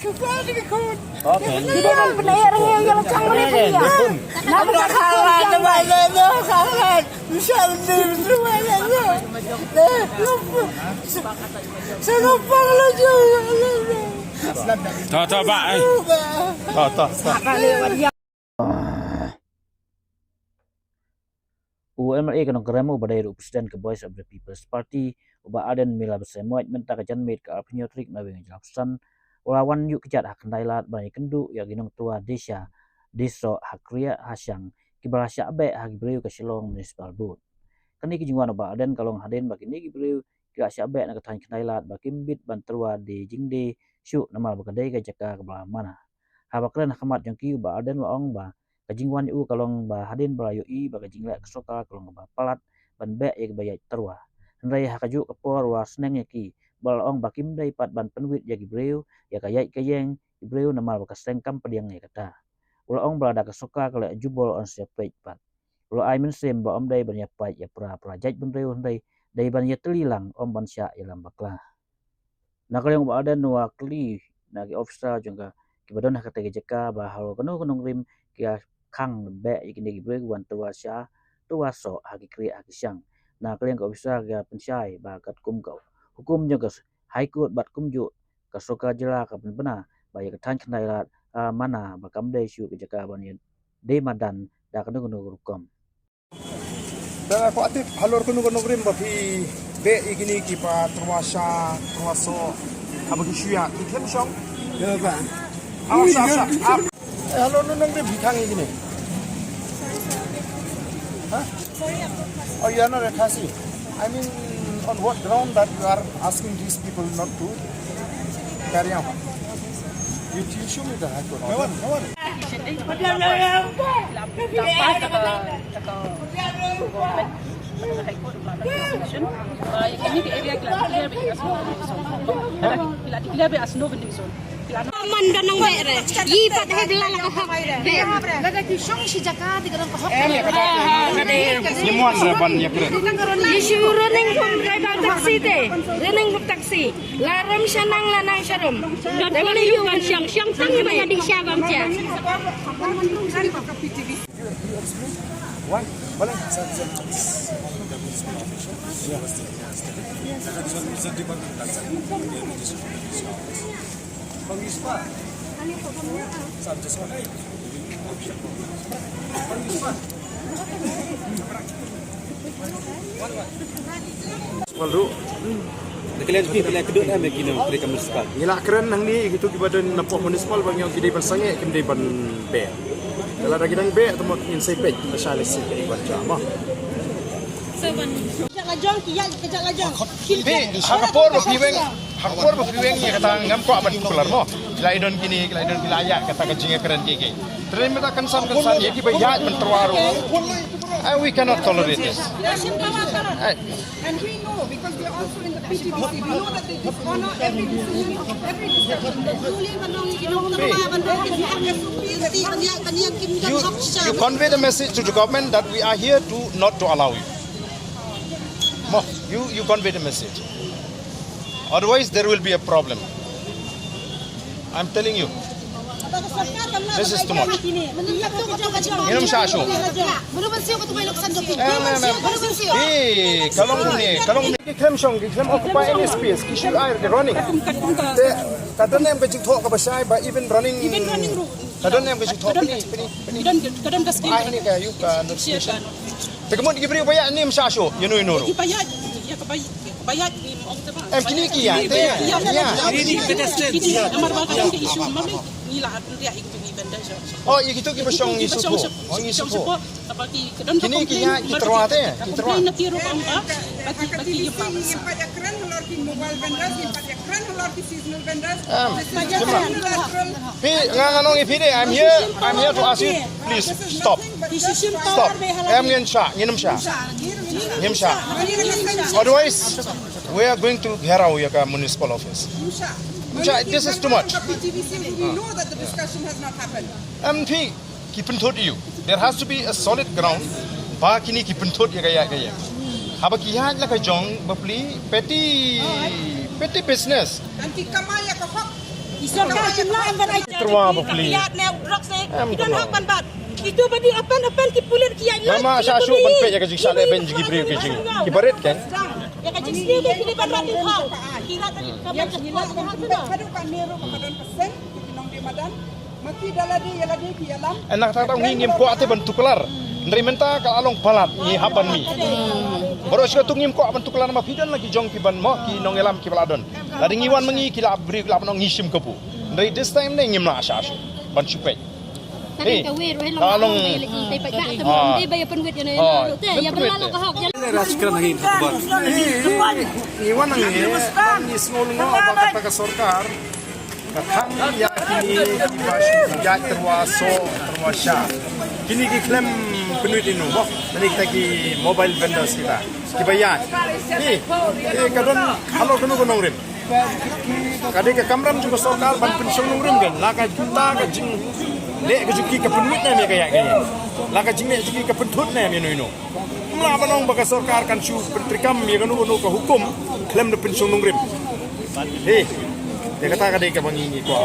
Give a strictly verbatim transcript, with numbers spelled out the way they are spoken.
Ki don pynïaid ïa la chang ne pynïaid. Na pynïaid. To, to, ba, eh. To, to, to. U MLA ka Nongkrem uba dei ruh u President ka Voice of the People's Party, u Bah Ardent Miller Basaiawmoit, mynta ka janmiet ka arphew tarik na Weng Jingpyrsad, u la wan ïuh kjat ha Khyndai Lad ban ïakynduh ïa ki nongtyrwa die sha die soh ha Kriah ha Siang kiba la shah beh ha ki briew ka Shillong Municipal Board. Kane ka jingwan u Bah Ardent ka long hadien ba kine ki briew ki la shah beh na ka thaiñ Khyndai Lad ba kim bit ban tyrwa die jingdie shuh namar ba ka dei ka jaka kaba la mana. Haba kren ha khmat jong ki u Bah Ardent u la ong ba ka jingwan ïa u ka long ba hadien ba la ïohi ba ka jingleh ka sorkar ka long kaba palat ban beh ïa kiba ïaid tyrwa. Hynrei ha kajuh ka por u la sneng ïa ki bad u la ong ba kim dei pat ban pynwit ïa ki briew ïa ka ïaid ka ïeng ki briew namar ba ka seng kam pdiang ïa kata. U la ong ba lada ka sorkar ka leh jubor yn sa peit pat. U la ai mynsiem ba ym dei ban ïa pait ïa pra pra jaitbynriew hynrei dei ban ïatylli lang, ym ban shah ïalam bakla. Na ka liang u Bah Ardent u la kylli na ki officer jong ka kiba don ha katei ka jaka ba halor kano kano nongrim ki ïa khang beh ïa kine ki briew ki wan tyrwa sha tyrwa soh ha ki Kriah ha ki Siang. Na ka liang ka officer ki ïa pynshai ba katkum ka hukum jong ka High Court bad kumjuh ka sorkar jylla ka pynbna ba ïa ka thaiñ Khyndai Lad, ah, mana ba kam dei shuh ka jaka ban ïa die madan da kano kano ka rukom. Te ko atip halor kano kano nongrim ba phi beh ïa kine kiba tyrwa sha tyrwa soh haba ki shu ïaid, phi khlem shong? Ïa ba. Awas, awas, awas. Eh, halor kano nongrim phi khang ïa kine? Huh? Oh, you are not a Khasi. I mean, on what ground that you are asking these people not to carry on? You, you show me the High Court order. No one, no one. Kine ki area ki la declare beit as no go-ring zone. Ki la declare beit as no go-ring zone. Ki la Man don nang beh re. Yi pat he bla la ka hok. Beh. Lada ki shong shi jaka di ka don ka hok. Em, ya kata. Ni mon re ban ya kre. Yi shi running from driver taxi te. Running from taxi. La rum sha nang la nang sha rum. Don kone yu ban shong shong tang ba ya di sha bam cha. You, you explain? Why? Why? Municipal ruh. Da ka liang jong phi, phi la kdew ne em ïa kine ki municipal? Ngi la kren hangne ïa kito kiba don napoh municipal ba ngi ong ki dei ban sangeh, kim dei ban beh. Te lada ki dang beh te mut ngin sa peit lashai lashai ki dei ban jam, ah. Ka jait la jong, ki ïaid ka jait la jong. Phi, ha ka por ba phi weng, ha ka por ba phi weng ïa kata ngam kwah ban particular mo. Ki la ïadon kine, ki la ïadon, ki la ïaid kata ka jingïakren kiei kiei. Te mynta kan san kan san ïa kiba ïaid ban tyrwa ruh. And we cannot tolerate this. Ai. And we know because we are also in the P T B C. We know that they dishonor every decision, every discussion. You, you convey the message to the government that we are here to not to allow you. Mo, you, you convey the message. Otherwise, there will be a problem. I'm telling you. This is too much. Ngin ym shah shuh. Em, em, em. Eh, ka long kumne, ka long kumne. Ki khlem shong, ki khlem occupy any space, ki shu ai ki running. Te, ka don em ka jingthoh kaba shai ba even running. Ka don em ka jingthoh. Pini, pini, pini. Ai ni ka yu ka notification. Te ka mut ki briew ba ïaid ngin ym shah shuh, ïa no ïa no ruh. Ki ba ïaid, ïa ka ba ïaid, ïa ka ba ïaid, ïa ka ba ïaid. Em kine ki ïaid, te ïaid. Ïaid, ïaid. Namar ba ka ïaid ka issue, namar ngi la ïaid ïa ka ba ïaid. Oh, ïa kito kiba shong ngi shu pho. Oh, ngi shu pho. Kine ki ïaid ki tyrwa te, ki tyrwa. Em, phi, nga, nga ong ïa phi de, I'm here, I'm here to ask you, please stop. Stop. Em, ngin shah, ngin ym shah. Ngin ym shah. Otherwise, we are going to gherao ïa ka municipal office. Ngin ym shah, this is too much. P T B C, we know that the discussion has not happened. Em, phi, ki pynthut ïa u. There has to be a solid ground ba kine ki pynthut ïa ka ïaid ka ïeng. Haba ki ïaid la ka jong bapli, petty, petty business. Kan ki kamai ïa ka hok. Ki Sorkar Shillong em ban ai. Tyrwa ba pli. Em tyrwa. Itu ba dei open open ki pulit ki ïa. Mama sha shu ban peit ïa ka jingshah leh beiñ jong ki briew ki jing. Ki barit kan. Ïa ka jingsniew ki dei ban rat ïa ka. Ki rat ïa ka ban. Ïa ka jingsniew ki dei ban rat ïa ka. Ena kata ngi ngim kwah te ban tuklar. Hynrei mynta ka la long palat ngi hap ban mih. Baroh shi katta ngim kwah ban tuklar namar phi don la ki jong phi ban mo ki nongïalam ki ba la don. Lada ngi wan ma ngi ki la briew ki la ban ong ngi shim kabu. Hynrei this time ne ngim lah sha shu ban shu peit. Hei, ka long. Ah. Raj kran ngi khubor. Ngi wan ngi ngi sngew lyngngoh ba kata ka sorkar ka thang ïa kine kiba shu ïaid tyrwa soh tyrwa shah. Kine ki khlem pynwit ïa u noh. Lane kita ki mobile vendors kita kiba ïaid. Ni, eh, ka don halor kano ka nongrim. Ka dei ka kamram jong ka sorkar ban pynshong nongrim kan. La kata ka jingleh ka jong ki ka pynwit ne em ïa ka ïaid ka ïaid. La ka jingleh jong ki ka pynthut ne em ïa uno uno. Ym lah ban ong ba ka sorkar kan shu pyntreikam ïa kano kano ka hukum khlem da pynshong nongrim. Hei, ïa kata ka dei kaba ngi ngi kwah.